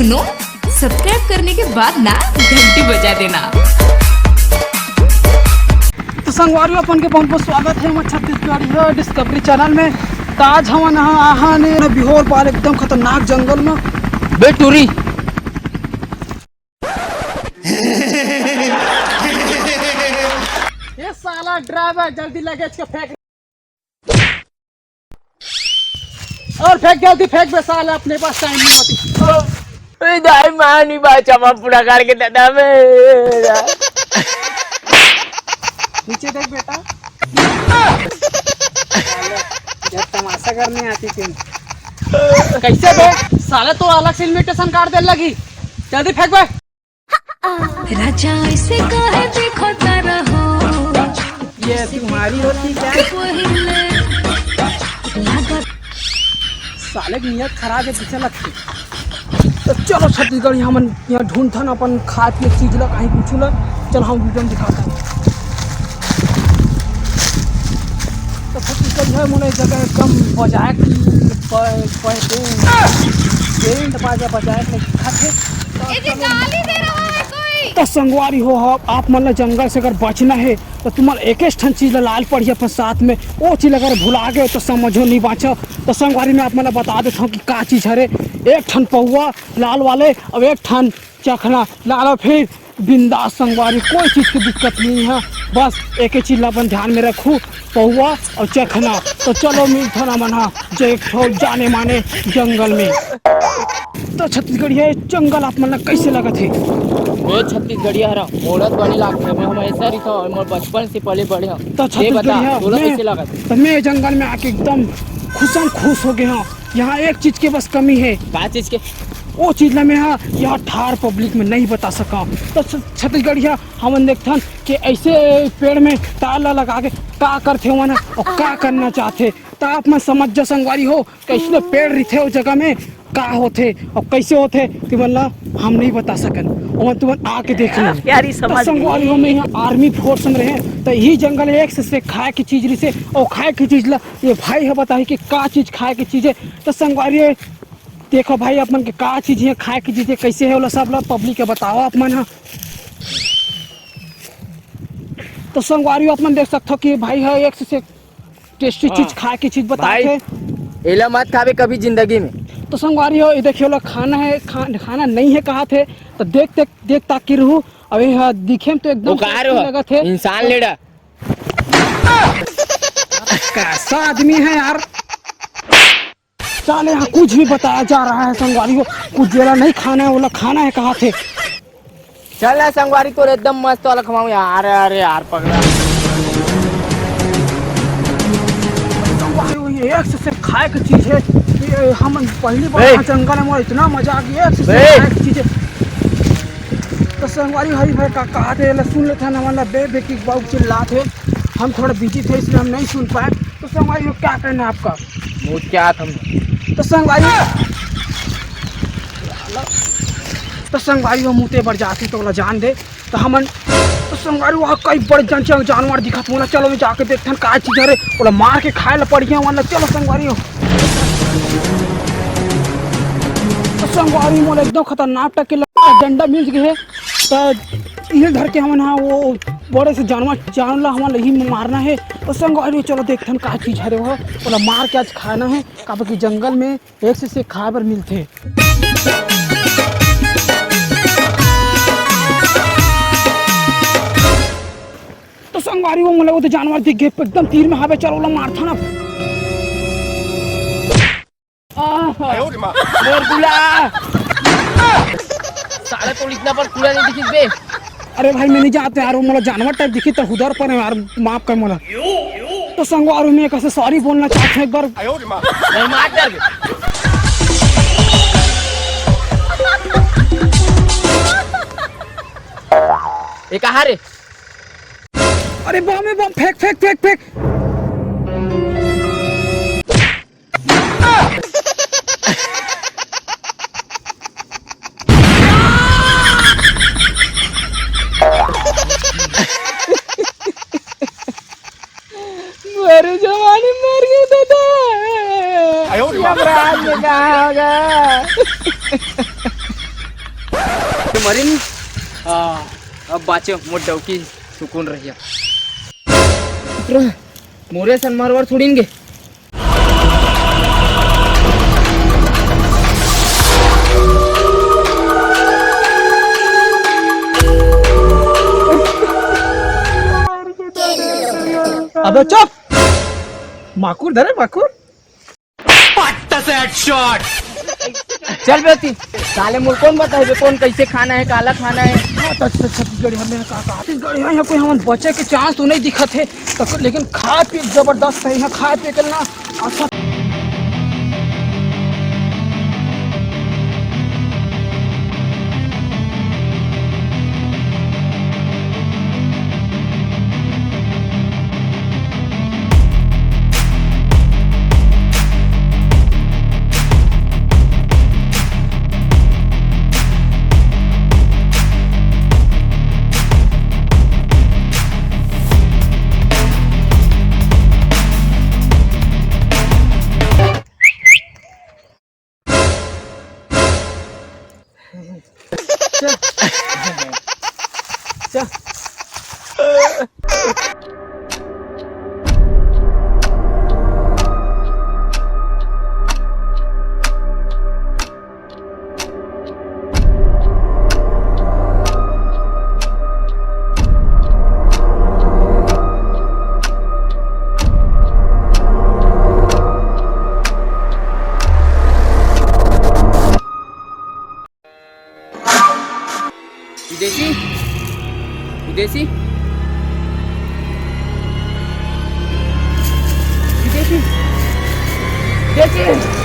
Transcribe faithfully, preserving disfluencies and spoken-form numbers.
सुनो, सब्सक्राइब करने के बाद ना घंटी बजा देना। तो संगवारी, अपन के बहुत बहुत स्वागत है हमर छत्तीसगढ़िया डिस्कवरी चैनल में। तो आज हमन हा आहा ने बिहार पार एकदम खतरनाक जंगल में। बे टूरी। ये साला ड्राइवर, जल्दी लगेज के फेंक। और फेंक, जल्दी फेंक बे साला, अपने पास टाइम नहीं होती। ए दाई, माँ नहीं बाचा, माँ पूरा करके दादा मेरा। नीचे देख बेटा। जब तमाशा करने आती थी। कैसे बे? साला तो अलग से इनविटेशन कार्ड दे लगी। जल्दी फेंक बे। राजा ऐसे काहे देखता रहो? ये तुम्हारी होती क्या? पहिले लागत साले की नियत खराब है, पीछे लगती। तो चलो छत्तीसगढ़, यहाँ मन यहाँ ढूंढथन अपन खाए पिए चीज ला, कहीं कुछ ला। चल हम वीडियो में दिखाता हूँ। तो छत्तीसगढ़ है मोने जगह एकदम बजाए की प-, प-, बैंड, बैंड बाजा बजाए के दिखाते। तो ये चलो। गाली दे रहा है कोई। तो संगवारी हो, आप मन ला जंगल से अगर बचना है तो तुमन एक ठन चीज ला लाल पड़ही अपन साथ में, वो चीज अगर भुला गए तो समझो नहीं बाँचो। तो संगवारी, मैं आप मन ला बता देता हूँ कि का चीज हरे। एक ठन पौवा लाल वाले, अब एक ठन चखना लाल, और फिर बिंदास संगवारी, कोई चीज की दिक्कत नहीं है। बस एक ही चीज ला अपन ध्यान में रखू, पौवा और चखना। तो चलो मिलथन हमन हा जे एक ठो जाने माने जंगल में। तो छत्तीसगढ़िया, ये जंगल आप मन ला कैसे लगत हे? ए छत्तीसगढ़िया हरा, मोला तो बने लागथे, मैं हमेशा रहिथंव, मोर बचपन से पले बड़े हंव। तो छत्तीसगढ़िया, तोला मैं, कैसे लागत? तो मैं जंगल में आके एकदम खुशम खुश हो गए हूँ। यहाँ एक चीज के बस कमी है। का चीज के? वो चीज ला मैं हा यहाँ ठार पब्लिक में नहीं बता सका। तो छ-, छत्तीसगढ़िया, हमन देखथन कि ऐसे पेड़ में तार ला लगा के का करथे ओमन ह और का करना चाहथे। त आप मन समझ जा संगवारी हो, कैसनो पेड़ रहिथे ओ जगह में का होथे और कैसे होथे, तुमन ला हम नहीं बता सकन, ओमन तुमन आके देख लो। प्यारी तो समझ संगवारी हो, गई। मैं यहाँ आर्मी फोर्स में रहे, तो यही जंगल एक से, से खाए की चीज रहिसे, और खाए की चीज ला ये भाई है बताही कि का चीज खाए की चीज है। तो संगवारी हो, देखो भाई, अपन के का चीज है, खाए की चीज है, कैसे है, ओला सब ला पब्लिक के बताओ आप मन ह। तो संगवारी हो, आप मन देख सकथो कि भाई ह एक से, से टेस्टी हाँ। चीज, खाए की चीज बताए भाई, थे। एला मत खाबे कभी जिंदगी में। तो संगवारी हो, ये देखिए, ओला खाना है, खा-, खाना नहीं है कहा थे, तो देख, देख, देख ताक के रहू। अब ये ह दिखे में तो एकदम वो कहाँ टेस्टी रहो? लगत है। इंसान लेड़ा। कैसा आदमी है यार। साले, यहाँ कुछ भी बताया जा रहा है संगवारी हो, कुछ जेला नहीं खाना है, ओला खाना है कहा थे। चल ना संगवारी, तोर एकदम मस्त वाला खवाऊं यार। अरे यार पगला। संगवारी हो, ये एक से, से खाए की चीज है। ये हम पहली बार ए। यहाँ जंगल में, मोला इतना मजा आ गया, एक से, से ए। खाए की चीज है। तो संगवारी, हरी भाई का कहा थे, ला सुन लेथन, हमन ला बे बे की बाऊ चिल्लात हे। हम थोड़ा बिजी थे, इसलिए हम नहीं सुन पाए। तो संगवारी हो, क्या कहना है आपका? मुझ क्या था? तो संगवारी, तो संगवारी हो, मुते बर जाती तो ओला जान दे। तो हमन, तो संगवारी हो, कई बड़े जन, जन जानवर दिखत हे ना, चलो मैं जाके देखथन का चीज हरे, ओला मार के खाए ला पड़ही हमन ला। चलो संगवारी हो। तो संगवारी, मोला एकदम खतरनाक टाइप के लग-, डंडा मिल गए है। तो इहे धर के हमन हा वो बड़े से जानवर, जानवर ला हमन ला ही मारना है। तो संगवारी, चलो देखथन का चीज हरे वो, ओला मार के आज खाना है, काबर कि जंगल में एक से, से खाए बर मिलथे। तो संगवारी हो, मोला वो तो जानवर दिख गए, एकदम तीर में हावे, चलो ओला मारथन अब। आहा। मोर गुला। साला तो इतना पर पूरा नहीं दिखिस बे। अरे भाई, मैं नहीं जानते यार, वो मोला जानवर टाइप दिखी तो हुदर पर यार, माफ कर मोला। तो संगवारी, मैं कैसे सॉरी बोलना चाहते हैं एक बार। नहीं मार दे। ये कहाँ रे? अरे बम है, बम, फेंक, फेंक, फेंक, फेंक। मरे जवानी मर गए दादा। आयो रे बाप। यमराज में कहाँ होगा? अरे नहीं, आ, अब बाँचेंव, मोर डौकी सुकून रहिया। मोरे सन मरवर थोड़ी न गे। अबे चुप! माकुर धरे, माकुर। पट्ट से हेडशॉट। चल बे ओती, साले मोर कोन बताही बे, कोन कैसे खाना हे, काला खाना हे। हाँ, त छत्तीसगढ़ी हमें का, का छत्तीसगढ़ी हे, यहाँ कोई हमन बचे के चांस तो नहीं दिखत हे, त लेकिन खाए पिए जबरदस्त हे, यहाँ खाए पिए के ना, अच्छा। विदेशी, विदेशी, विदेशी, विदेशी।